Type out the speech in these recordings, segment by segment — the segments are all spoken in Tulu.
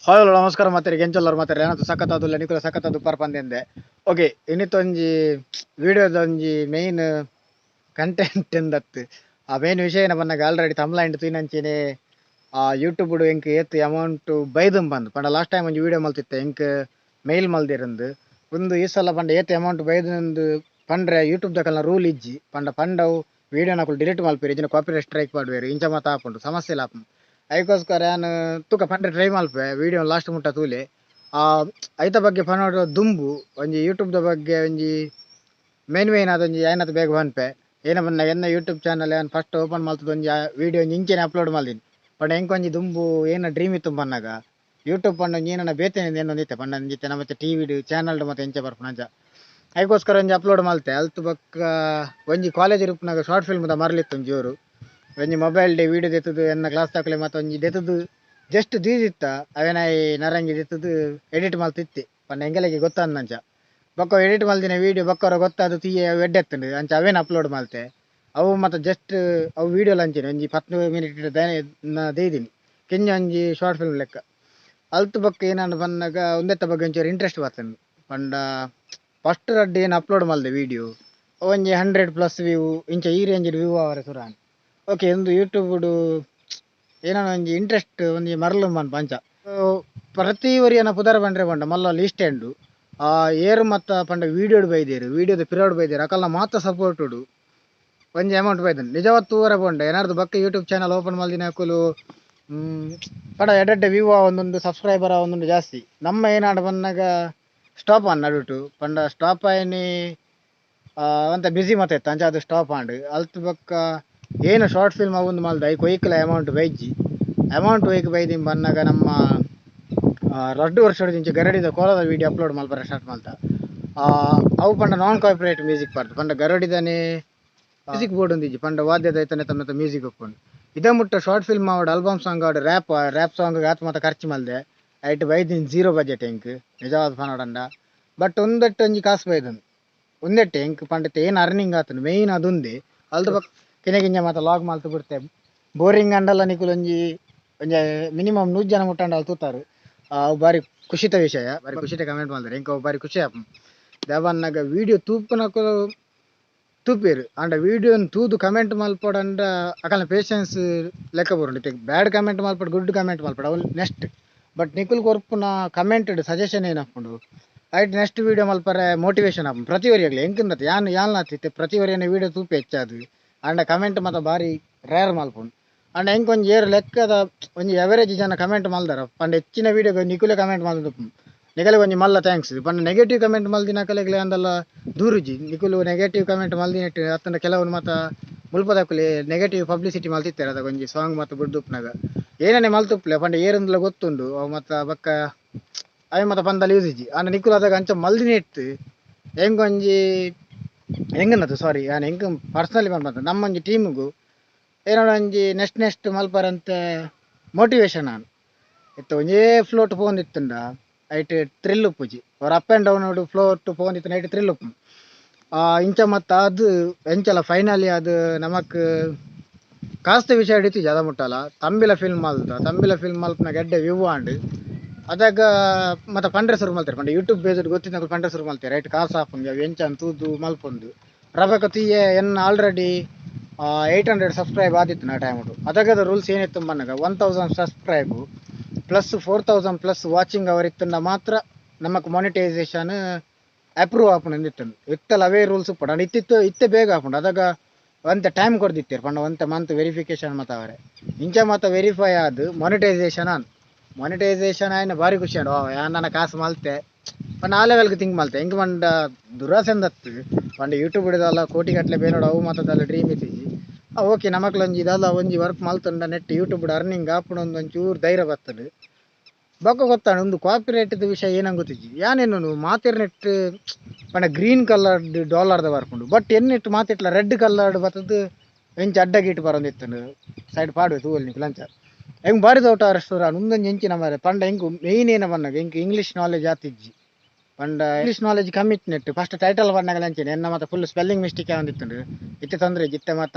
ಹಾಯ್, ಹಲೋ, ನಮಸ್ಕಾರ. ಮತ್ತೆ ಎಂಚಲ್ಲರು ಮತ್ತೆ ಏನಂತ ಸಖತ್ತಾದುಲ್ಲ ನಿಕುಲ ಸಖತ್ತಾದು ಪರ್ಪಂದೆಂದೆ. ಓಕೆ, ಇನ್ನಿತ್ತೊಂಜಿ ವಿಡಿಯೋದ ಒಂಜಿ ಮೇನ್ ಕಂಟೆಂಟ್ ಎಂದತ್ತು, ಆ ಮೇನ್ ವಿಷಯ ಏನ ಬನ್ನಗ ಆಲ್ರೆಡಿ ತಮ್ಲೈಂಡ್ ತೂಯಿನಂಚೆನೆ ಆ ಯೂಟ್ಯೂಬ್ ಎಂಕ್ ಏತ್ ಅಮೌಂಟ್ ಬೈದುಂ ಬಂದು ಪಂಡ ಲಾಸ್ಟ್ ಟೈಮ್ ಒಂಜಿ ವಿಡಿಯೋ ಮಲ್ತಿತ್ತೆ, ಎಂಕ್ ಮೇಲ್ ಮಲ್ದಿರಂದು. ಒಂದು ಈ ಸಲ ಪಂಡ ಏತ್ ಅಮೌಂಟ್ ಬೈದುಂದು ಪಂಡ್ರೆ ಯೂಟ್ಯೂಬ್ ದಕಲ್ನ ರೂಲ್ ಇಜ್ಜಿ. ಪಂಡ ಪಂಡವು ವಿಡಿಯೋ ನಕುಲು ಡಿಲೀಟ್ ಮಲ್ಪೆರು ಇಜ್ಜಿನ ಕಾಪಿರೈಟ್ ಸ್ಟ್ರೈಕ್ ಪಾಡುವೆರು. ಇಂಚ ಮಾತ ಆಪುಂಡು, ಸಮಸ್ಯೆ ಆಪುಂಡು. ಐಕೋಸ್ಕರ ಯಾನ್ ತುಕ ಪಂಡ್ರೆ ಟ್ರೈ ಮಲ್ಪೆ. ವಿಡಿಯೋ ಲಾಸ್ಟ್ ಮುಟ್ಟ ತೂಲೆ. ಆ ಐತ ಬಗ್ಗೆ ಪನೋಡು ದುಂಬು ಒಂಜಿ ಯೂಟ್ಯೂಬ್ ದ ಬಗ್ಗೆ ಒಂಜಿ ಮೇನ್ ಮೇನ್ ಆದೊಂಜಿ ಆಯ್ನತ್ ಬೇಗ ಪನ್ಪೆ. ಏನ ಪನ್ನ ಎನ್ನ ಯೂಟ್ಯೂಬ್ ಚಾನಲ್ ಯಾನ್ ಫಸ್ಟ್ ಓಪನ್ ಮಲ್ತದ ಒಂಜಿ ವಿಡಿಯೋ ಒಂಜಿ ಇಂಚೆನೆ ಅಪ್ಲೋಡ್ ಮಲ್ದಿನಿ. ಪಂಡ ಎಂಕೊಂಜಿ ದುಂಬು ಏನ ಡ್ರೀಮ್ ಇತ್ತು ಪನ್ನಗ ಯೂಟ್ಯೂಬ್ ಪಂಡ ಒಂಜಿ ಏನನ ಬೇತೆ ಏನೊಂದಿತ್ತೆ ಪಂಡ ಒಂಜಿತ್ತೆ ನಮ್ಮ ಟಿವಿಡ್ ಚಾನಲ್ ಮತ್ತೆ ಎಂಚ ಬರ್ಪುನ ಅಂಚ. ಐಕೋಸ್ಕರ ಒಂಜಿ ಅಪ್ಲೋಡ್ ಮಲ್ತೆ. ಅಲ್ತು ಬೊಕ್ಕ ಒಂಜಿ ಕಾಲೇಜ್ ಇರುಪುನಾಗ ಶಾರ್ಟ್ ಫಿಲ್ಮ್ ದ ಮರ್ಲಿತ್ತು. ಒಂಜಿ ಜೋರು ಒಂಜಿ ಮೊಬೈಲ್ ಡೆ ವಿಡಿಯೋ ದೆತ್ತದು ಎನ್ನ ಕ್ಲಾಸ್ ದಾಕಲೆ ಮತ್ತೆ ಒಂಜಿ ದೆತ್ತದು ಜಸ್ಟ್ ದೀದಿತ್ತ ಅವೆನ ಈ ನರಂಗಿ ದೆತ್ತದು ಎಡಿಟ್ ಮಲ್ತಿತ್ತೆ. ಪಂಡ ಎಂಗಲಿಗೆ ಗೊತ್ತಂದಂಚ ಬೊಕ್ಕ ಎಡಿಟ್ ಮಲ್ದಿನ ವಿಡಿಯೋ ಬೊಕ್ಕರ ಗೊತ್ತಾದ ತೀಯ ಎಡ್ಡೆತ್ತುಂಡು ಅಂಚ ಅವೇನ ಅಪ್ಲೋಡ್ ಮಲ್ತೆ. ಅವು ಮತ್ತೆ ಜಸ್ಟ್ ಅವು ವಿಡಿಯೋ ಅಂಚನೆ ಒಂಜಿ 10 ಮಿನಿಟ್ ದೇದಿನಿ ಕೆಂಜ ಒಂಜಿ ಶಾರ್ಟ್ ಫಿಲ್ಮ್ ಲೆಕ್ಕ. ಅಲ್ತು ಬೊಕ್ಕ ಏನಂಡ ಪನ್ನಗ ಒಂದೆತ್ತ ಬಗ್ಗೆ ಒಂಚೂರು ಇಂಟ್ರೆಸ್ಟ್ ಬರ್ತಂಡು. ಪಂಡ ಫಸ್ಟ್ ರಡ್ಡ್ ಏನು ಅಪ್ಲೋಡ್ ಮಲ್ದೆ ವಿಡಿಯೋ ಒಂಜಿ 100+ ವ್ಯೂ ಇಂಚ ಈ ರೇಂಜ್ ವ್ಯೂ ಆವರೆ ಸುರು ಆಂಡ್. ಓಕೆ, ಒಂದು ಯೂಟ್ಯೂಬ್ ಏನೋ ಒಂಜಿ ಇಂಟ್ರೆಸ್ಟ್ ಒಂಜಿ ಮರ್ಲು ಮನ್ಪ ಅಂಚ. ಪ್ರತಿ ಒರಿಯನ ಪುದರ್ ಪಂಡ್ರೆ ಪಂಡ ಮಲ್ಲ ಲಿಸ್ಟ್ ಉಂಡು. ಆ ಏರ್ ಮತ್ತ ಪಂಡ ವಿಡಿಯೋಡ್ ಬೈದೇರು, ವಿಡಿಯೋದ ಪಿರಿಯಡ್ ಬೈದೇರು, ಅಕಲ್ನ ಮಾತ ಸಪೋರ್ಟ್ ಉಡು ಒಂಜಿ ಅಮೌಂಟ್ ಬೈದನ್. ನಿಜವಾದ್ ತೂವರೆ ಪೋಂಡ ಏನಾದ್ರು ಬೊಕ್ಕ ಯೂಟ್ಯೂಬ್ ಚಾನಲ್ ಓಪನ್ ಮಲ್ದಿನಕುಲು ಪಡ ಎಡ್ಡೆಡ್ಡೆ ವ್ಯೂ ಒಂದೊಂದು ಸಬ್ಸ್ಕ್ರೈಬರ್ ಒಂದೊಂದು ಜಾಸ್ತಿ. ನಮ್ಮ ಏನಾಂಡ ಬನ್ನಗ ಸ್ಟಾಪ್ ಆನ್ ನಡುಟು. ಪಂಡ ಸ್ಟಾಪ್ ಆಯ್ನಿ ಒಂತೆ ಬಿಸಿ ಮತ್ತೆ ಇತ್ತು ಅಂಚ ಅದು ಸ್ಟಾಪ್ ಆಂಡ್. ಅಲ್ತ್ ಬೊಕ್ಕ ಏನು ಶಾರ್ಟ್ ಫಿಲ್ಮ್ ಅವೊಂದು ಮಲ್ದ ಐಕ್ ಒಯ್ಕ್ಲ ಅಮೌಂಟ್ ಬೈಜ್ಜಿ. ಅಮೌಂಟ್ ಒಯ್ಕ್ ಬೈದಿ ಬನ್ನಗ ನಮ್ಮ ರಡ್ಡು ವರ್ಷದಿಂಚ ಗರಡಿದ ಕೋಲದ ವಿಡಿಯೋ ಅಪ್ಲೋಡ್ ಮಲ್ಪರೆ ಸ್ಟಾರ್ಟ್ ಮಲ್ತ. ಅವು ಪಂಡ ನಾನ್ ಕಾಪಿರೈಟ್ ಮ್ಯೂಸಿಕ್ ಪಾಡ್ದು. ಪಂಡ ಗರಡಿದನೆ ಮ್ಯೂಸಿಕ್ ಬೋರ್ಡ್ ಒಂದಿಜ್ಜಿ. ಪಂಡ ವಾದ್ಯದ ಐತನೆ ತನ್ನ ಮ್ಯೂಸಿಕ್ ಉಪ್ಪುಂಡು. ಇದ ಮುಟ್ಟ ಶಾರ್ಟ್ ಫಿಲ್ಮ್ ಆವಡ್, ಆಲ್ಬಮ್ ಸಾಂಗ್ ಆವಡ್, ರ್ಯಾಪ್ ರ್ಯಾಪ್ ಸಾಂಗ್ ಆತ್ ಮಾತ ಖರ್ಚು ಮಲ್ದೆ. ಐಟ್ ಬೈದಿನ ಜೀರೋ ಬಜೆಟ್ ಎಂಕ್ ನಿಜವಾದ ಪನೊಡಂಡ. ಬಟ್ ಒಂದೆಟ್ಟು ಒಂಜಿ ಕಾಸು ಬೈದನ್ ಒಂದೆಟ್ಟೆ ಎಂಕ್ ಪಂಡತೆ ಏನ್ ಅರ್ನಿಂಗ್ ಆತುಂಡು ಮೇಯ್ನ್ ಅದೊಂದೇ. ಅಲ್ದ ಬೊಕ್ಕ ಕಿನ್ಯ ಕಿನ್ಯ ಮಾತ ಲಾಗ್ ಮಲ್ತ್ ಬಿಡ್ತೆ. ಬೋರಿಂಗ್ ಅಂಡಲ ನಿಕುಲು ಒಂಜಿ ಒಂಜಿ ಮಿನಿಮಮ್ 100 ಜನ ಮುಟ್ಟಂಡ ಅಲ್ ತೂತಾರು. ಅವು ಬಾರಿ ಖುಷಿತ ವಿಷಯ. ಬಾರಿ ಖುಷಿತ ಕಮೆಂಟ್ ಮಲ್ದೆರ್. ಎಂಕ್ ಅವು ಬಾರಿ ಖುಷಿ ಆಪುಂಡು. ದಾಯೆ ವಿಡಿಯೋ ತೂಪುನಕುಲು ತೂಪೆರ್, ಆಂಡ ವಿಡಿಯೋನ್ ತೂದು ಕಮೆಂಟ್ ಮಲ್ಪೊಡಂಡ ಅಕಲ್ನ ಪೇಷನ್ಸ್ ಲೆಕ್ಕ ಬರುಂಡು. ಇತ್ತೆ ಬ್ಯಾಡ್ ಕಮೆಂಟ್ ಮಲ್ಪಡ್, ಗುಡ್ ಕಮೆಂಟ್ ಮಲ್ಪಡ್, ಅವು ನೆಕ್ಸ್ಟ್. ಬಟ್ ನಿಕುಲು ಕೊರ್ಪುನ ಕಮೆಂಟ್ ಸಜೆಷನ್ ಏನಾಪುಂಡು ಐಟ್ ನೆಕ್ಸ್ಟ್ ವಿಡಿಯೋ ಮಲ್ಪರೆ ಮೋಟಿವೇಶನ್ ಆಪುಂಡು ಪ್ರತಿ ಒರಿಯಗ್ಲ. ಎಂಕಂದತ್ ಯಾನ್ ಯಾಲ್ನಾತ್ ಇತ್ತೆ ಪ್ರತಿ ಒರಿಯನ ವಿಡಿಯೋ ತೂಪೆ ಹೆಚ್ಚಾದ್. ಆಂಡ ಕಮೆಂಟ್ ಮಾತ ಬಾರಿ ರೇರ್ ಮಲ್ಪುಂಡು. ಆಂಡ ಎಂಕ್ ಒಂಜಿ ಏರ್ ಲೆಕ್ಕದ ಒಂಜಿ ಎವರೇಜ್ ಜನ ಕಮೆಂಟ್ ಮಲ್ದಾರ ಪಂಡ ಹೆಚ್ಚಿನ ವಿಡಿಯೋ ನಿಕುಲೆ ಕಮೆಂಟ್ ಮಲ್ದು ನಿಕಲೆ ಒಂಜಿ ಮಲ್ಲ thanks. ಪಂಡ ನೆಗೆಟಿವ್ ಕಮೆಂಟ್ ಮಲ್ದಿನಕಲೆಗ್ಲ ಅಂದಲ್ಲ ದೂರುಜಿ. ನಿಕುಲು ನೆಗೆಟಿವ್ ಕಮೆಂಟ್ ಮಲ್ದಿನೆಟ್ ಅತ್ತಂಡ ಕೆಲವು ಮಾತ ಮುಲ್ಪದಕುಲೆ ನೆಗೆಟಿವ್ ಪಬ್ಲಿಸಿಟಿ ಮಲ್ತಿತ್ತೆರ್. ಅದಾಗ ಒಂಜಿ ಸಾಂಗ್ ಮಾತ ಬುಡ್ದುಪ್ನಗ ಏನನೆ ಮಲ್ತುಪ್ಲೆ. ಪಂಡ ಏರಂದ್ಲ ಗೊತ್ತುಂಡು ಅವು ಮಾತ ಬೊಕ್ಕ ಅವೆ ಮಾತ ಪಂದಲ ಯೂಸ್ ಇಜ್ಜಿ. ಆಂಡ ನಿಕುಲು ಅದಾಗ ಅಂಚ ಮಲ್ದಿನೆಟ್ ಎಂಕೊಂಜಿ ಎಂಗನದು ಸಾರಿ, ಯಾನ್ ಎಂಕ್ ಪರ್ಸನಲಿ ಪನ್ಪಂತ ನಮ್ಮೊಂಜಿ ಟೀಮ್ಗು ಏನೋ ಒಂಜಿ ನೆಕ್ಸ್ಟ್ ನೆಕ್ಸ್ಟ್ ಮಲ್ಪರಂತೆ ಮೋಟಿವೇಶನ್ ಆನ್. ಇತ್ತೆ ಒಂಜೇ ಫ್ಲೋಟ್ ಪೋವೊಂದಿತ್ತುಂಡ ಐಟ್ ಥ್ರಿಲ್ ಉಪ್ಪುಜಿ. ಒರ ಅಪ್ ಆ್ಯಂಡ್ ಡೌನ್ ಫ್ಲೋಟ್ ಪೋವೊಂದಿತ್ತುಂಡ ಐಟ್ ಥ್ರಿಲ್ ಉಪ್ಪು. ಇಂಚ ಮತ್ತ ಅದು ಎಂಚಲ ಫೈನಲಿ ಅದು ನಮಕ್ ಕಾಸ್ದ ವಿಷಯ ಇತ್ತಿಜಿ. ಅದ ಮುಟ್ಟಲ ತಂಬಿಲ ಫಿಲ್ಮ್ ಮಲ್ತ. ತಂಬಿಲ ಫಿಲ್ಮ್ ಮಲ್ಪುನಗ ಎಡ್ಡೆ ವ್ಯೂ ಆಂಡ್. ಅದಾಗ ಮತ್ತೆ ಪಂಡ್ರೆ ಸುರು ಮಲ್ತೆರ್. ಪಂಡ ಯೂಟ್ಯೂಬ್ ಬೇಸ್ಡ್ ಗೊತ್ತಿನಕುಲು ಪಂಡ್ರೆ ಸುರು ಮಲ್ತೆರ್. ಐಟ್ ಕಾಸ್ ಆಪುಂಡು ಅವು ಎಂಚ ಅಂದ್ ತೂದು ಮಲ್ಪೊಂದು ರಬಕ ತೂಯೆ. ಎನ್ನ ಆಲ್ರೆಡಿ 800 ಸಬ್ಸ್ಕ್ರೈಬ್ ಆದಿತ್ತು ಆ ಟೈಮುಡು. ಅದಗದ ರೂಲ್ಸ್ ಏನಿತ್ತು ಪನ್ನಗ 1000 subscribe plus 4000+ watching hour ಇತ್ತುಂಡ ಮಾತ್ರ ನಮಕ್ ಮೊನಿಟೈಸೇಷನ್ ಅಪ್ರೂವ್ ಆಪುಂಡು ಅಂದಿತ್ತು. ಇತ್ತಲ ಅವೇ ರೂಲ್ಸ್ ಉಪ್ಪುಂಡು. ಆಂಡ ಇತ್ತಿತ್ತು ಇತ್ತೆ ಬೇಗ ಆಪುಂಡು. ಅದಾಗ ಒಂತೆ ಟೈಮ್ ಕೊರ್ದಿತ್ತೆರ್. ಪಂಡ ಒಂತೆ ಮಂತ್ ವೆರಿಫಿಕೇಶನ್ ಮಾತ ಅವರೆ ಇಂಚ ಮಾತ ವೆರಿಫೈ ಆದ್ ಮೊನಿಟೈಸೇಷನ್ ಆನ್. ಮೊನಿಟೈಸೇಷನ್ ಆಯ್ನ ಬಾರಿ ಖುಷಿ ಆಂಡ್. ಯಾನ್ ಕಾಸು ಮಲ್ತೆ ಪಂಡ ಆ ಲೆವೆಲ್ಗೆ ಥಿಂಕ್ ಮಲ್ತೆ. ಎಂಕ್ ಪಂಡ ದುರಾಸೆಂದತ್ತು. ಪಂಡ ಯೂಟ್ಯೂಬ್ ದಾಲ ಕೋಟಿ ಗಟ್ಲೆ ಬೇನೋಡು ಅವು ಮಾತದಲ್ಲ ಡ್ರೀಮ್ ಇತ್ತಿಜಿ. ಓಕೆ, ನಮಕ್ಲ ಒಂಜಿ ದಾಲ ಒಂಜಿ ವರ್ಕ್ ಮಲ್ತುಂಡ ನೆಟ್ ಯೂಟ್ಯೂಬ್ ಅರ್ನಿಂಗ್ ಆಪುಂಡು ಒಂಚೂರು ಧೈರ್ಯ ಬರ್ತದೆ. ಬೊಕ್ಕ ಗೊತ್ತಾಂಡ್ ಉಂದು ಕಾಪಿರೈಟ್ ವಿಷಯ ಏನಂಗ್ ಗೊತ್ತಿಜ್ಜಿ. ಯಾನೇನು ಮಾತೆರ್ ನೆಟ್ ಪಂಡ ಗ್ರೀನ್ ಕಲರ್ ಡಾಲರ್ದ ಬರ್ಪುಂಡು. ಬಟ್ ಎನ್ನೆಟ್ ಮಾತೆಟ್ಲ ರೆಡ್ ಕಲರ್ಡ್ ಬತ್ತದು ಎಂಚ ಅಡ್ಡ ಗೀಟ್ ಬರೊಂದಿತ್ತುಂಡು ಸೈಡ್ ಪಾಡುವೆ ತೂವೊಲಿ ನಿಕುಲು ಅಂಚ. ಎಂಕ್ ಬಾರಿ ದೌಟ್ ರೆಸ್ಟೋರೆಂಟ್ ಉಂದೊಂಜಿ ಎಂಚಿನ ಮಾರ್ರೆ. ಪಂಡ ಎಂಕ್ ಮೇಯ್ನ್ ಏನ ಪನ್ನಗ ಎಂಕ್ ಇಂಗ್ಲೀಷ್ ನಾಲೆಜ್ ಆತಿಜ್ಜಿ. ಪಂಡ ಇಂಗ್ಲೀಷ್ ನಾಲೆಜ್ ಕಮ್ಮಿ ಇತ್ತು. ನೆಟ್ ಫಸ್ಟ್ ಟೈಟಲ್ ಪನ್ನಗಲ ಅಂಚೆನೆ ಎನ್ನ ಮಾತ ಫುಲ್ ಸ್ಪೆಲ್ಲಿಂಗ್ ಮಿಸ್ಟೇಕ್ ಆವೊಂದಿತ್ತುಂಡು. ಇತ್ತೆ ತೊಂದ್ರೆ ಇಜ್ಜಿ. ಇತ್ತೆ ಮಾತ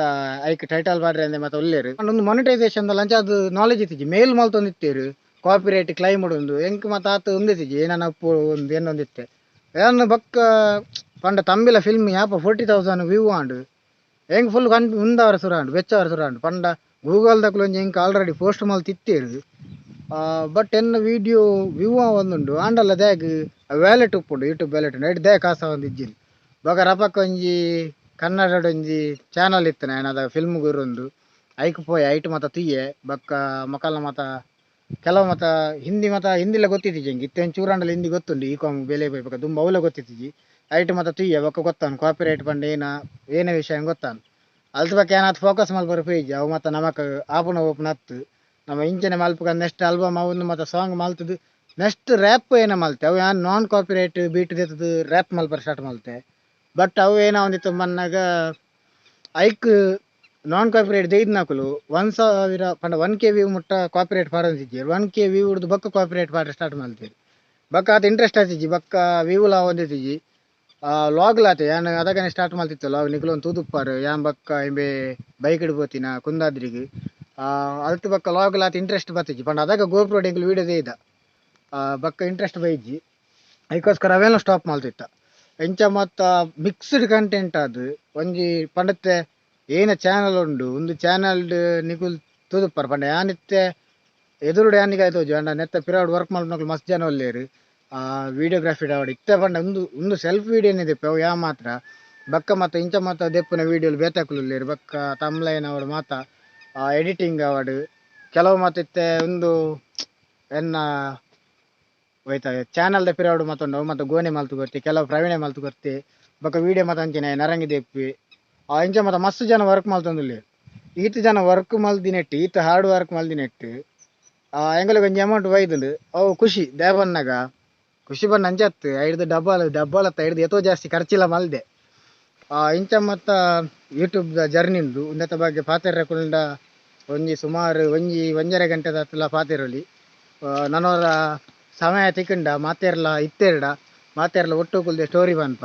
ಐಕ್ ಟೈಟಲ್ ಪಾಡ್ರೆ ಅಂದೆ ಮಾತ ಉಲ್ಲೆರ್. ಪಂಡ ಉಂದು ಮೊನಿಟೈಸೇಷನ್ ದ ಅಂಚ ಅದು ನಾಲೆಜ್ ಇತ್ತಿಜಿ. ಮೇಲ್ ಮಲ್ತೊಂದಿತ್ತೆರ್. ಕಾಪಿರೈಟ್ ಕ್ಲೈಮ್ ಉಂಡು ಎಂಕ್ ಮಾತ ಆತ್ ಉಂದಿತ್ತಿಜಿ ಏನನ ಉಪ್ಪು ಒಂದು ಏನೊಂದಿತ್ತೆ ಏನ್ ಬೊಕ್ಕ ಪಂಡ ತಂಬಿಲ ಫಿಲ್ಮ್ ಯಾಪ 40,000 ವ್ಯೂ ಆಂಡ್ ಎಂಕ್ ಫುಲ್ ಕಣ್ ಉಂದವರ ಸುರ ಆಂಡ್, ಬೆಚ್ಚವರ ಸುರ ಆಂಡ್. ಪಂಡ ಗೂಗಲ್ ದಕುಲು ಒಂಜಿ ಎಂಕ್ ಆಲ್ರೆಡಿ ಪೋಸ್ಟ್ ಮಲ್ತಿತ್ತೇರು. ಬಟ್ ಎನ್ನ ವೀಡಿಯೋ ವ್ಯೂ ಒಂದುಂಡು ಆಂಡಲ ದಾಗ್ ವ್ಯಾಲೆಟ್ ಉಪ್ಪುಂಡು, ಯೂಟ್ಯೂಬ್ ವ್ಯಾಲೆಟ್ ಉಂಡು, ಐಟ್ ದಾಯೆ ಕಾಸ ಒಂದಿಜ್ಜಿಲ್. ಬೊಕ ರಪಕ್ಕ ಒಂಜಿ ಕನ್ನಡಡ್ ಒಂಜಿ ಚಾನಲ್ ಇತ್ತನೆ ಏನಾದ ಫಿಲ್ಮ್ ಗುರುಂದು, ಐಕ್ ಪೋಯೆ, ಐಟ್ ಮಾತ ತೂಯೆ. ಬೊಕ್ಕ ಮೊಕಲ್ನ ಮಾತ ಕೆಲವು ಮಾತ ಹಿಂದಿ ಮಾತ ಹಿಂದಿಲ ಗೊತ್ತಿತ್ತಿಜಿ ಎಂಕ್, ಇತ್ತೆ ಒಂಚೂರು ಆಂಡಲ ಹಿಂದಿ ಗೊತ್ತುಂಡು, ಈ ಕಾಮ್ ಬೆಲೆ ಪೋಯಿ ಬೊಕ್ಕ ದುಂಬು ಅವ್ಲ ಗೊತ್ತಿತ್ತಿಜಿ. ಐಟ್ ಮಾತ ತೂಯೆ, ಬೊಕ್ಕ ಗೊತ್ತಾನು ಕಾಪಿರೈಟ್ ಪಂಡ ಏನ ಏನ ವಿಷಯ ಗೊತ್ತಾನು. ಅಲ್ತ ಬೊಕ್ಕ ಏನಾತ್ ಫೋಕಸ್ ಮಲ್ಪರೆ ಪೋಯಿಜಿ, ಅವು ಮಾತ ನಮಕ್ ಆಪುನ ಓಪುನ ಅತ್ತು. ನಮ್ಮ ಇಂಚನೆ ಮಲ್ಪುಗ ನೆಕ್ಸ್ಟ್ ಆಲ್ಬಮ್ ಅವೊಂದು ಮಾತ ಸಾಂಗ್ ಮಲ್ತುದು ನೆಕ್ಸ್ಟ್ ರ್ಯಾಪ್ ಏನ ಮಲ್ತೆ, ಅವು ಯಾನ್ ನಾನ್ ಕಾಪಿರೈಟ್ ಬೀಟ್ ದೆತ್ತುದು ರ್ಯಾಪ್ ಮಲ್ಪರೆ ಸ್ಟಾರ್ಟ್ ಮಲ್ತೆ. ಬಟ್ ಅವು ಏನ ಒಂದಿತ್ತು ಮನ್ನಾಗ ಐಕ್ ನಾನ್ ಕಾಪಿರೈಟ್ ದೈದ್ನಕುಲು 1000 ಪಂಡ 1K view ಮುಟ್ಟ ಕಾಪಿರೈಟ್ ಪಾಡೊಂದಿಜ್ಜೆರ್, 1K view ಹಿಡ್ದು ಬೊಕ್ಕ ಕಾಪಿರೈಟ್ ಪಾಡ ಸ್ಟಾರ್ಟ್ ಮಲ್ತೆರ್. ಬೊಕ್ಕ ಆತ್ ಇಂಟ್ರೆಸ್ಟ್ ಆತಿಜಿ, ಬೊಕ್ಕ ವ್ಯೂಲ ಒಂದಿತ್ತಿಜಿ. ಲಾಗ್ಲಾತೆ ಯಾನ್ ಅದಗನೆ ಸ್ಟಾರ್ಟ್ ಮಲ್ತಿತ್ತು ಲಾಗ್, ನಿಕುಲು ಒಂದು ತೂದುಪ್ಪಾರು ಯಾನ್ ಬೊಕ್ಕ ಇಂಬೆ ಬೈಕ್ ಪೋತಿನ ಕುಂದಾದ್ರಿಗೆ. ಅಲ್ತ್ ಬೊಕ್ಕ ಲಾಗ್ಲಾತ್ ಇಂಟ್ರೆಸ್ಟ್ ಬತ್ತಿಜಿ, ಪಂಡ ಅದಾಗ ಗೋಪ್ರೋ ಎಂಕುಲು ವೀಡಿಯೋ ದೇಯ್ದ, ಬೊಕ್ಕ ಇಂಟ್ರೆಸ್ಟ್ ಬೈಜಿ, ಐಕೋಸ್ಕರ ಅವೆಲ್ಲ ಸ್ಟಾಪ್ ಮಲ್ತಿತ್ತ. ಎಂಚ ಮತ್ತ ಮಿಕ್ಸ್ಡ್ ಕಂಟೆಂಟ್ ಅದು ಒಂಜಿ ಪಂಡತ್ತೆ ಏನ ಚಾನಲ್ ಉಂಡು, ಒಂದು ಚಾನಲ್ ನಿಕುಲ್ ತೂದುಪ್ಪಾರು. ಪಂಡ ಯಾನಿತ್ತೆ ಎದುರುಡು ಯಾನಿಗೆ ಆಯ್ತು ಅಂಡ ನೆತ್ತ ಪಿರಾಡ್ ವರ್ಕ್ ಮಲ್ಪನಕುಲು ಮಸ್ತ್ ಜನ ಉಲ್ಲೇರು, ವೀಡಿಯೋಗ್ರಫಿ ಆವಡ್ ಇತ್ತೆ ಪಂಡ ಉಂದು ಉಂದು ಸೆಲ್ಫ್ ವೀಡಿಯೋನೇ ದೆಪ್ಪೆ ಅವು ಯಾ ಮಾತ್ರ. ಬೊಕ್ಕ ಮಾತ ಇಂಚ ಮಾತ ದೆಪ್ಪುನ ವೀಡಿಯೋಲು ಬೇತೆಕುಲು ಉಲ್ಲೇರು, ಬೊಕ್ಕ ತಮ್ಲೈನ್ ಆವಡ್ ಮಾತ ಎಡಿಟಿಂಗ್ ಆವಡ್ ಕೆಲವು ಮಾತ ಇತ್ತೆ ಉಂದು ಎನ್ನ ಹೋಯ್ತ ಚಾನಲ್ದ ಪಿರಾಡ್ ಮಾತ ಉಂಡು, ಅವು ಮಾತ ಗೋನೆ ಮಲ್ತು ಕೊರ್ತಿ, ಕೆಲವು ಪ್ರವೀಣೆ ಮಲ್ತು ಕೊರ್ತಿ, ಬೊಕ್ಕ ವೀಡಿಯೋ ಮಾತ ಅಂಚಿನ ನರಂಗಿ ದೆಪ್ಪಿ, ಇಂಚ ಮಾತ ಮಸ್ತ್ ಜನ ವರ್ಕ್ ಮಲ್ತೊಂದುಲ್ಲೆರ್. ಈತ್ ಜನ ವರ್ಕ್ ಮಲ್ದಿನೆಟ್ ಈತ್ ಹಾರ್ಡ್ ವರ್ಕ್ ಮಲ್ದಿನೆಟ್ ಎಂಕಲೆಗ್ ಒಂಜಿ ಅಮೌಂಟ್ ಬೈದುಂಡು, ಅವು ಖುಷಿ ದಾಯೆ ಪನ್ನಗ ಖುಷಿ ಪಂಡ ಅಂಚ ಅತ್ತ್, ಐಡ್ದ್ ಡಬಲ್ ಡಬಲ್ ಅತ್ತ ಐಡ್ದ್ ಏತೋ ಜಾಸ್ತಿ ಖರ್ಚಿಲ ಮಲ್ದೆ. ಇಂಚ ಮತ್ತ ಯೂಟ್ಯೂಬ್ದ ಜರ್ನಿ ಉಂಡು. ಉಂದೆತ ಬಗ್ಗೆ ಪಾತೆರ್ರೆ ಕುಲ್ಂಡ ಒಂಜಿ ಸುಮಾರು ಒಂಜಿ ಒಂಜರೆ ಗಂಟೆದಾತ್ಲ ಪಾತೆರೊಲಿ. ನನೊರ ಸಮಯ ತಿಕ್ಕಂಡ ಮಾತೆರ್ಲ ಇತ್ತೆರ್ಡ ಮಾತೆರ್ಲ ಒಟ್ಟು ಕುಲ್ದೆ ಸ್ಟೋರಿ ಪನ್ಪ.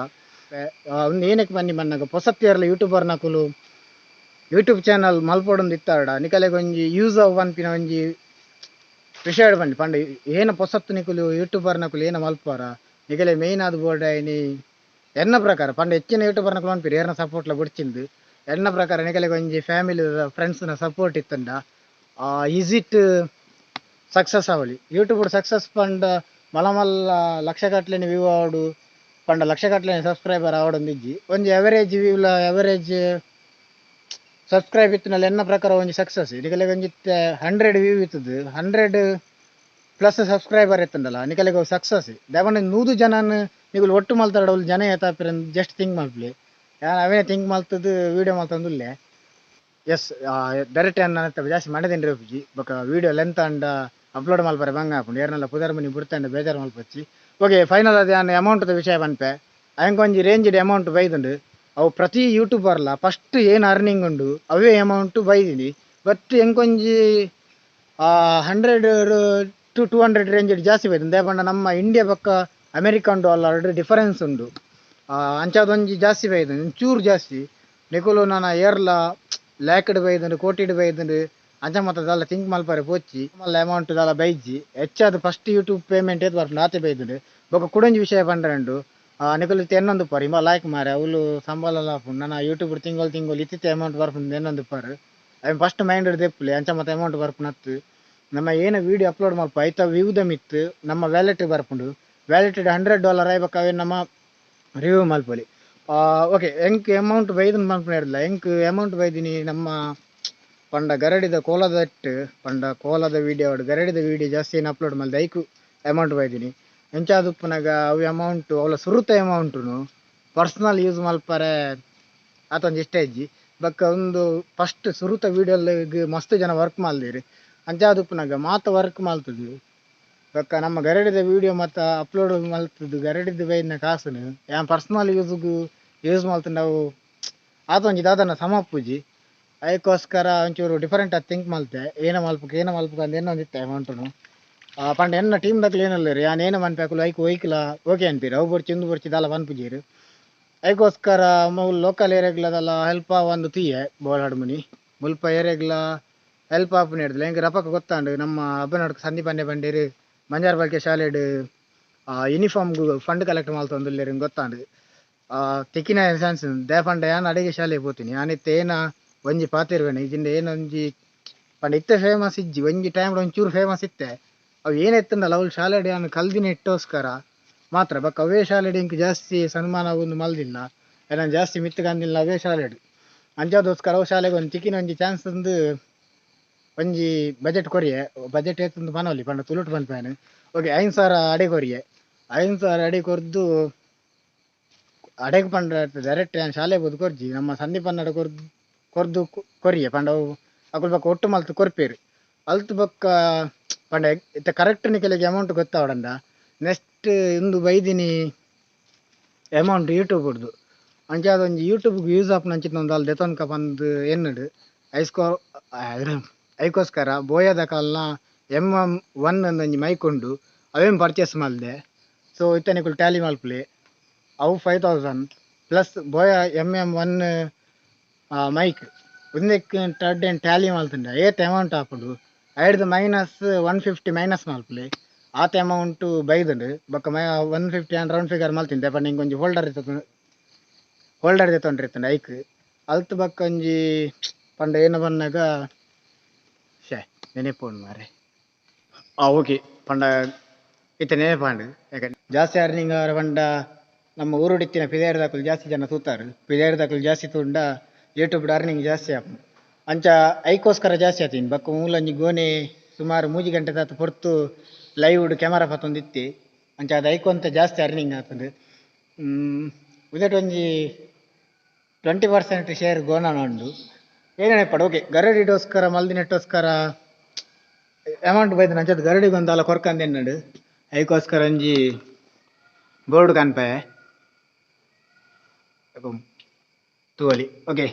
ಉಂದು ಏನಕ್ಕೆ ಬನ್ನಿ ಬನ್ನಾಗ ಪೊಸತ್ತಿಯರ್ಲ ಯೂಟ್ಯೂಬರ್ನಕುಲು ಯೂಟ್ಯೂಬ್ ಚಾನಲ್ ಮಲ್ಪೊಡೊಂದು ಇತ್ತಾರ್ಡ ನಿಕಲೆಗ್ ಒಂಜಿ ಯೂಸ್ ಆವು ಪನ್ಪಿನ ಒಂಜಿ ವಿಷಯ ಬನ್ನಿ. ಪಂಡ ಏನ ಪೊಸತ್ತು ನಿಕುಲು ಯೂಟ್ಯೂಬರ್ನಕುಲು ಏನ ಮಲ್ಪುವರ ನಿಕಲೆ ಮೇಯ್ನ್ ಆದ್ ಬೋಡಾಯಿನಿ ಎನ್ನ ಪ್ರಕಾರ ಪಂಡ ಹೆಚ್ಚಿನ ಯೂಟ್ಯೂಬರ್ನಕುಲು ಪನ್ಪೆರ್ ಏರ್ನ ಸಪೋರ್ಟ್ಲ ಬೊಡ್ಚಿಂದು. ಎನ್ನ ಪ್ರಕಾರ ನಿಕಲೆಗ್ ಒಂಜಿ ಫ್ಯಾಮಿಲಿ ಫ್ರೆಂಡ್ಸ್ನ ಸಪೋರ್ಟ್ ಇತ್ತಂಡ is it success ಆವೊಲಿ. ಯೂಟ್ಯೂಬ್ ಸಕ್ಸಸ್ ಪಂಡ ಮಲ್ಲ ಮಲ್ಲ ಲಕ್ಷಗಟ್ಲೆನೆ ವ್ಯೂ ಆವೊಡು ಪಂಡ ಲಕ್ಷಗಟ್ಲೆನೆ ಸಬ್ಸ್ಕ್ರೈಬರ್ ಆವೊಡೊಂದಿಜ್ಜಿ. ಒಂಜಿ ಎವರೇಜ್ ವ್ಯೂಲ ಎವರೇಜ್ ಸಬ್ಸ್ಕ್ರೈಬ್ ಇತ್ತಿನಲ್ಲಿ ಎನ್ನ ಪ್ರಕಾರ ಒಂಜಿ ಸಕ್ಸಸ್. ನಿಕಲೆಗ್ ಒಂಜಿ 100 ವ್ಯೂ ಇತ್ತದು 100 ಪ್ಲಸ್ ಸಬ್ಸ್ಕ್ರೈಬರ್ ಇತ್ತಂಡಲ ನಿಕಲೆಗ್ ಅವು ಸಕ್ಸಸ್. ದಾಯೆ ಪಂಡ 100 ಜನನ್ ನಿಕುಲು ಒಟ್ಟು ಮಲ್ತಡ ಅವ್ಲು ಜನ ಏತಾಪೆರ್ ಜಸ್ಟ್ ಥಿಂಕ್ ಮಲ್ಪುಲೆ. ಯಾನ್ ಅವೇನೆ ಥಿಂಕ್ ಮಲ್ತುದು ವೀಡಿಯೋ ಮಲ್ತೊಂದುಲ್ಲೆ. ಎಸ್ ಡೈರೆಕ್ಟ್ ಯಾನ್ ನನ ಜಾಸ್ತಿ ಮಂಡೆ ತಿಂಡ್ರೆ ಉಪ್ಪುಜಿ, ಬೊಕ ವೀಡಿಯೋ ಲೆಂತ್ ಆಂಡ ಅಪ್ಲೋಡ್ ಮಲ್ಪರೆ ಬಂಗ ಆಪುಂಡು, ಏರ್ನಲ ಪುದರ್ ಮನಿ ಬುಡ್ತಂಡ ಬೇಜಾರ್ ಮಲ್ಪೊಚ್ಚಿ. ಓಕೆ ಫೈನಲ್ ಆದ್ ಯಾನ್ ಅಮೌಂಟ್ದ ವಿಷಯ ಪನ್ಪೆ. ಅಂಕ್ ಒಂಜಿ ರೇಂಜ್ಡ್ ಅಮೌಂಟ್ ಬೈದುಂಡು, ಅವು ಪ್ರತಿ ಯೂಟ್ಯೂಬರ್ಲ ಫಸ್ಟ್ ಏನ್ ಅರ್ನಿಂಗ್ ಉಂಡು ಅವೇ ಅಮೌಂಟ್ ಬೈದಿನಿ. ಬಟ್ ಎಂಕೊಂಜಿ 100 ಟು 200 ರೇಂಜ್ ಜಾಸ್ತಿ ಬೈದುಂಡು. ದಾಯೆ ಪಂಡ ನಮ್ಮ ಇಂಡಿಯಾ ಬೊಕ್ಕ ಅಮೆರಿಕನ್ ಡಾಲರ್ ಡಿಫರೆನ್ಸ್ ಉಂಡು, ಅಂಚಾದ್ ಒಂಜಿ ಜಾಸ್ತಿ ಬೈದುಂಡು ಒಂಚೂರು ಜಾಸ್ತಿ. ನಿಕುಲು ನನ ಏರ್ಲ ಲ್ಯಾಕ್ಡ್ ಬೈದುಂಡು ಕೋಟಿಡ್ ಬೈದುಂಡು ಅಂಚ ಮಾತ ದಾಲ ಥಿಂಕ್ ಮಲ್ಪರೆ ಪೋಚಿ, ಮಲ್ಲ ಅಮೌಂಟ್ ದಾಲ ಬೈಜಿ. ಹೆಚ್ಚಾದ್ ಫಸ್ಟ್ ಯೂಟ್ಯೂಬ್ ಪೇಮೆಂಟ್ ಏತ್ ಬರ್ಪುಂಡು ಆತೆ ಬೈದುಂಡು. ಬೊಕ್ಕ ಕುಡೊಂಜಿ ವಿಷಯ ಪಂಡ್ರೆ ಉಂಡು, ನಿಕುಲು ಇತ್ತೆ ಎನ್ನೊಂದುಪ್ಪರ್ ಇಂಬ ಲಾಯ್ಕ್ ಮಾರ್ರೆ ಅವ್ಲು ಸಂಬಳಲ ಆಪುಂಡು, ನನ ಯೂಟ್ಯೂಬ್ ತಿಂಗೊಲು ತಿಂಗೊಲು ಇತ್ತಿತ್ತೆ ಅಮೌಂಟ್ ಬರ್ಪುಂಡು ಎನ್ನೊಂದುಪ್ಪರ್. ಐನ್ ಫಸ್ಟ್ ಮೈಂಡ್ ದೆಪ್ಪುಲೆ ಅಂಚ ಮಾತ ಅಮೌಂಟ್ ಬರ್ಪುನತ್ತು. ನಮ್ಮ ಏನ ವೀಡಿಯೋ ಅಪ್ಲೋಡ್ ಮಲ್ಪ ಐತ ವ್ಯೂದ ಮಿತ್ತ್ ನಮ್ಮ ವ್ಯಾಲೆಟ್ ಬರ್ಪುಂಡು, ವ್ಯಾಲೆಟ್ $100 ಆಯ್ ಬೊಕ್ಕ ಅವೇನ್ ನಮ್ಮ ರಿವ್ಯೂ ಮಲ್ಪೊಲಿ. ಓಕೆ ಎಂಕ್ ಅಮೌಂಟ್ ಬೈದುಂಡು ಪನ್ಪುನ ಇರ್ಲ, ಎಂಕ್ ಅಮೌಂಟ್ ಬೈದಿನಿ ನಮ್ಮ ಪಂಡ ಗರಡಿದ ಕೋಲದಟ್ಟು ಪಂಡ ಕೋಲದ ವೀಡಿಯೋ ಗರಡಿದ ವೀಡಿಯೋ ಜಾಸ್ತಿ ಏನು ಅಪ್ಲೋಡ್ ಮಲ್ದೆ ಐಕು ಅಮೌಂಟ್ ಬೈದಿನಿ. ಎಂಚಾದ್ ಉಪ್ಪುನಗ ಅವು ಅಮೌಂಟ್ ಅವ್ಲ ಸುರುತ ಅಮೌಂಟುನು ಪರ್ಸನಲ್ ಯೂಸ್ ಮಲ್ಪರೆ ಆತೊಂಜಿ ಇಷ್ಟ ಇಜ್ಜಿ. ಬೊಕ್ಕ ಉಂದು ಫಸ್ಟ್ ಸುರುತ ವೀಡಿಯೋಗ್ ಮಸ್ತ್ ಜನ ವರ್ಕ್ ಮಲ್ದೆರ್, ಅಂಚಾದ್ ಉಪ್ಪುನಗ ಮಾತ ವರ್ಕ್ ಮಲ್ತುದು ಬೊಕ್ಕ ನಮ್ಮ ಗರಡಿದ ವೀಡಿಯೋ ಮಾತ ಅಪ್ಲೋಡ್ ಮಲ್ತುದು ಗರಡಿದ ಬೈದಿನ ಕಾಸುನು ಯಾನ್ ಪರ್ಸನಲ್ ಯೂಸ್ಗು ಯೂಸ್ ಮಲ್ತುಂಡ ಅವು ಆತೊಂಜಿ ದಾದನ ಸಮ ಉಪ್ಪುಜಿ. ಐಕೋಸ್ಕರ ಒಂಚೂರು ಡಿಫರೆಂಟ್ ಆದ್ ಥಿಂಕ್ ಮಲ್ತೆ, ಏನ ಮಲ್ಪುಕ ಏನ ಮಲ್ಪುಕ ಅಂದ್ ಎನ್ನೊಂದಿತ್ತೆ ಅಮೌಂಟುನು. ಪಂಡ ಎನ್ನ ಟೀಮ್ ದಕುಲು ಏನುಲ್ಲೆರ್ ಯಾನ್ ಏನ ಪನ್ಪೆ ಅಕುಲು ಐಕ್ ಒಯ್ಕ್ಲ ಓಕೆ ಅನ್ಪೆರ್, ಅವು ಬೊರ್ಚಿ ಉಂದು ಬೊರ್ಚಿ ದಾಲ ಪನ್ಪುಜೆರ್. ಐಕೋಸ್ಕರ ಮೂಲು ಲೋಕಲ್ ಏರಿಯಾಗ್ಲ ದಾಲ ಹೆಲ್ಪ್ ಆವಂದ್ ತೂಯೆ ಬೋಲಾಡ್ ಮುನಿ ಮುಲ್ಪ ಏರಿಯಾಗ್ಲ ಹೆಲ್ಪ್ ಆಪುನ ಹಿಡ್ದು ಎಂಕ್ ರಪಕ್ಕ ಗೊತ್ತಾಂಡು. ನಮ್ಮ ಅಬ್ಬನಡ್ಕ ಸಂದೀಪಣ್ಣೆ ಬಂಡೇರು ಮಂಜಾರ್ ಬಾಲ್ಕೆ ಶಾಲೆಡ್ ಯೂನಿಫಾರ್ಮ್ ಫಂಡ್ ಕಲೆಕ್ಟ್ ಮಲ್ತೊಂದುಲ್ಲೆರ್ ಗೊತ್ತಾಂಡು. ತಿಕ್ಕಿನ ಚಾನ್ಸ್ ದೇಪಂಡ ಯಾನ್ ಅಡಿಗೆ ಶಾಲೆಗ್ ಪೋತೀನಿ. ಯಾನಿತ್ತೆ ಏನ ಒಂಜಿ ಪಾತೆರ್ವೇನೆ ಇಜಿಂಡ ಏನೊಂಜಿ ಪಂಡ ಇತ್ತೆ ಫೇಮಸ್ ಇಜ್ಜಿ, ಒಂಜಿ ಟೈಮ್ ಒಂಚೂರು ಫೇಮಸ್ ಇತ್ತೆ. ಅವು ಏನೆತ್ತುಂಡಲ ಅವ್ಲು ಶಾಲೆಡ್ ಯಾನ್ ಕಲ್ದಿನ ಇಟ್ಟೋಸ್ಕರ ಮಾತ್ರ. ಬೊಕ್ಕ ಅವೇ ಶಾಲೆಡ್ ಎಂಕ್ ಜಾಸ್ತಿ ಸನ್ಮಾನ ಒಂದು ಮಲ್ದಿಲ್ಲ, ಏನ ಜಾಸ್ತಿ ಮಿತ್ತ್ ಕಂದಿಲ್ಲ ಅವೇ ಶಾಲೆಡ್. ಅಂಚಾದೋಸ್ಕರ ಅವು ಶಾಲೆಗೆ ಒಂಜಿ ತಿಕ್ಕಿನ ಒಂಜಿ ಚಾನ್ಸ್ ಒಂದು ಒಂಜಿ ಬಜೆಟ್ ಕೊರಿಯೆ. ಬಜೆಟ್ ಏತುಂದು ಪನೊಲಿ ಪಂಡ ತುಳುಟು ಪನ್ಪೇನು. ಓಕೆ, 5000 ಅಡೆ ಕೊರಿಯೆ. 5000 ಅಡೆ ಕೊರ್ದು ಅಡೆಗೆ ಪಂಡ ಡೈರೆಕ್ಟ್ ಯಾನ್ ಶಾಲೆ ಪೋದು ಕೊರ್ಜಿ, ನಮ್ಮ ಸಂದೀಪನ್ನಡ ಕೊರ್ದು ಕೊರ್ದು ಕೊರಿಯೆ. ಪಂಡ ಅವು ಅಕುಲು ಬೊಕ್ಕ ಒಟ್ಟು ಮಲ್ತ್ ಕೊರ್ಪೇರು. ಅಲ್ತ್ ಬೊಕ್ಕ ಪಂಡ ಇತ್ತೆ ಕರೆಕ್ಟ್ ನಿಕಲೆಗ್ ಅಮೌಂಟ್ ಗೊತ್ತಾವಡಂಡ ನೆಕ್ಸ್ಟ್ ಇಂದು ಬೈದಿನಿ ಅಮೌಂಟ್ ಯೂಟ್ಯೂಬ್ ಹುಡ್ದು. ಅಂಚಾದ ಒಂಜಿ ಯೂಟ್ಯೂಬ್ಗೆ ಯೂಸ್ ಆಪುನ ಅಂಚಿನ ಒಂದು ಅಲ್ಲಿ ದೆತೊನ್ಕ ಪಂದ್ ಎನ್ನುಡು ಐಸ್ಕೋ ಐಕೋಸ್ಕರ ಬೋಯದ ಕಾಲ್ನ ಎಮ್ ಎಮ್ ಒನ್ ಒಂಜಿ ಮೈಕ್ ಉಂಡು, ಅವೇನು ಪರ್ಚೇಸ್ ಮಲ್ದೆ. ಸೊ ಇತ್ತೆ ನಿಕುಲು ಟ್ಯಾಲಿ ಮಲ್ಪುಲೆ. ಅವು 5000 ಪ್ಲಸ್ ಬೋಯ ಎಮ್ ಎಮ್ ಒನ್ ಮೈಕ್ ಉಂದೆಕ್ ಟಡ್ ಟ್ಯಾಲಿ ಮಲ್ತುಂಡ ಏತ್ ಅಮೌಂಟ್ ಆಪುಂಡು? ಐಡ್ದ್ ಮೈನಸ್ 150 ಮೈನಸ್ ಮಲ್ಪುಲೆ. ಆತ ಅಮೌಂಟು ಬೈದುಂಡು. ಬೊಕ್ಕ ಮೈ 150 ಆ್ಯಂಡ್ ರೌಂಡ್ ಫಿಗರ್ ಮಲ್ತಿಂದೆ. ಪಂಡ ಇಂಕೊಂಜಿ ಒಂಜಿ ಹೋಲ್ಡರ್ ಇತ್ತು, ಹೋಲ್ಡರ್ ದೆತ್ತೊಂಡ್ರಿತ್ತುಂಡು ಐಕ್. ಅಲ್ತ್ ಬೊಕ್ಕ ಒಂಜಿ ಪಂಡ ಏನು ಪನ್ನಗ ಶೇ ನೆನೆಪೋಂಡು ಮಾರೆ. ಓಕೆ, ಪಂಡ ಇತ್ತೆ ನೆನಪಾಂಡು. ಯಾಕಂದ್ರೆ ಜಾಸ್ತಿ ಅರ್ನಿಂಗ್ ಅವರ ಪಂಡ ನಮ್ಮ ಊರುಡಿತ್ತಿನ ಪಿದಾಯಿರ್ದಕುಲು ಜಾಸ್ತಿ ಜನ ತೂತಾರು. ಪಿದಾಯಿರ್ದಕುಲು ಜಾಸ್ತಿ ತೂಂಡ ಯೂಟ್ಯೂಬ್ ಅರ್ನಿಂಗ್ ಜಾಸ್ತಿ ಆಪುಂಡು. ಅಂಚ ಐಕೋಸ್ಕರ ಜಾಸ್ತಿ ಆತೀನಿ. ಬೊಕ್ಕ ಮೂಲೊಂಜಿ ಗೋನೆ ಸುಮಾರು 3 ಗಂಟೆ ತಾತ ಪೊರ್ತು ಲೈವ್ ಕ್ಯಾಮರಾ ಪತ್ತೊಂದಿತ್ತಿ. ಅಂಚ ಅದು ಐಕೊಂತ ಜಾಸ್ತಿ ಅರ್ನಿಂಗ್ ಆತುಂಡು. ಉಂದೆಟ್ ಒಂಜಿ 20% ಶೇರ್ ಗೋನಾನ ಉಂಡು ಏನೇನಪ್ಪಡು. ಓಕೆ, ಗರಡಿಡೋಸ್ಕರ ಮಲ್ದಿನೆಟ್ಟೋಸ್ಕರ ಅಮೌಂಟ್ ಬೈದಿನ. ಅಂಚದ ಗರಡಿಗೆ ಒಂದಾಲ ಕೊರ್ಕಂದೆನ್ನಡು. ಐಕೋಸ್ಕರ ಒಂಜಿ ಬೋರ್ಡ್ ಕನ್ಪೆ ತೂವಲಿ. ಓಕೆ,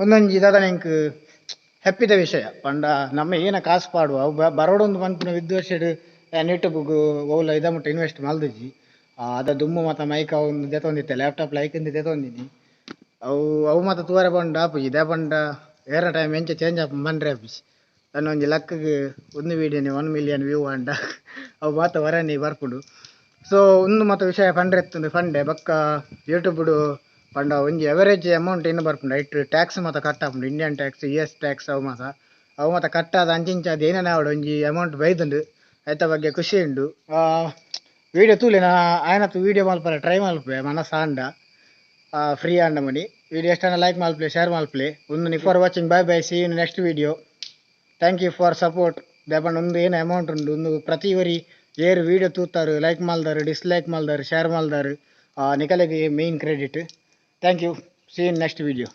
ಒಂದೊಂಜಿ ದಾದ ಎಂಕ್ ಹೆಪ್ಪಿದ ವಿಷಯ ಪಂಡ ನಮ್ಮ ಏನ ಕಾಸು ಪಾಡುವ ಅವು ಬರೋಡೊಂದು ಪನ್ಪಿನ ವಿದ್ವೇಷಡ್ ಯಾನ್ ಯೂಟ್ಯೂಬ್ಗ್ ಓಲ ಇದ ಮುಟ್ಟ ಇನ್ವೆಸ್ಟ್ ಮಲ್ದಿಜಿ. ಅದ ದುಮ್ಮು ಮಾತ ಮೈಕ್ ಅವು ದೆತೊಂದಿತ್ತೆ, ಲ್ಯಾಪ್ಟಾಪ್ ಲೈಕ್ ದೆತೊಂದಿನಿ. ಅವು ಅವು ಮಾತ ತೂವರೆ ಪಂಡ ಆಪುಜಿ. ದಾಯೆ ಪಂಡ ಏರ ಟೈಮ್ ಎಂಚ ಚೇಂಜ್ ಆಪುಂಡು ಪನ್ರೆ ಆಪುಜಿ. ತನ್ನ ಒಂಜಿ ಲಕ್ಕ್ಗ್ ಒಂದು ವೀಡಿಯೋನಿ 1 ಮಿಲಿಯನ್ ವ್ಯೂ ಆಂಡ ಅವು ಮಾತ ವರನಿ ಬರ್ಪುಂಡು. ಸೊ ಉಂದು ಮಾತ ವಿಷಯ ಪಂಡ್ರೆ ಇತ್ತುಂದು ಪಂಡೆ. ಬೊಕ್ಕ ಯೂಟ್ಯೂಬ್ಡು ಪಂಡ ಒಂಜಿ ಎವರೇಜ್ ಅಮೌಂಟ್ ಏನು ಬರ್ಪುಂಡು, ಐಟ್ ಟ್ಯಾಕ್ಸ್ ಮಾತ ಕಟ್ ಆಪುಂಡು. ಇಂಡಿಯನ್ ಟ್ಯಾಕ್ಸ್, US tax ಅವು ಮಾತ, ಅವು ಮಾತ ಕಟ್ಟಾದ ಅಂಚಿಂಚ ಅದು ಏನೇನು ಆವಡ್ ಒಂಜಿ ಅಮೌಂಟ್ ಬೈದುಂಡು. ಐತ ಬಗ್ಗೆ ಖುಷಿ ಉಂಡು. ವೀಡಿಯೋ ತೂಲೆ, ನಾ ಆಯನತ್ತು ವೀಡಿಯೋ ಮಲ್ಪರೆ ಟ್ರೈ ಮಲ್ಪುವೆ ಮನಸ್ಸು ಆಂಡ, ಫ್ರೀ ಆಂಡ ಮನಿ. ವೀಡಿಯೋ ಎಷ್ಟಾನ ಲೈಕ್ ಮಲ್ಪಲೆ, ಶೇರ್ ಮಲ್ಪಲೆ. ಒಂದು for watching, bye bye, see in next video. Thank you for support. ದಾಯೆ ಒಂದು ಏನು ಅಮೌಂಟ್ ಉಂಡು ಒಂದು ಪ್ರತಿ ವರಿ ಏರು ವೀಡಿಯೋ ತೂತಾರು, ಲೈಕ್ ಮಲ್ದಾರು, ಡಿಸ್ಲೈಕ್ ಮಲ್ದಾರು, ಶೇರ್ ಮಲ್ದಾರು, ನಿಕಲೆಗೆ main credit. Thank you, see in next video.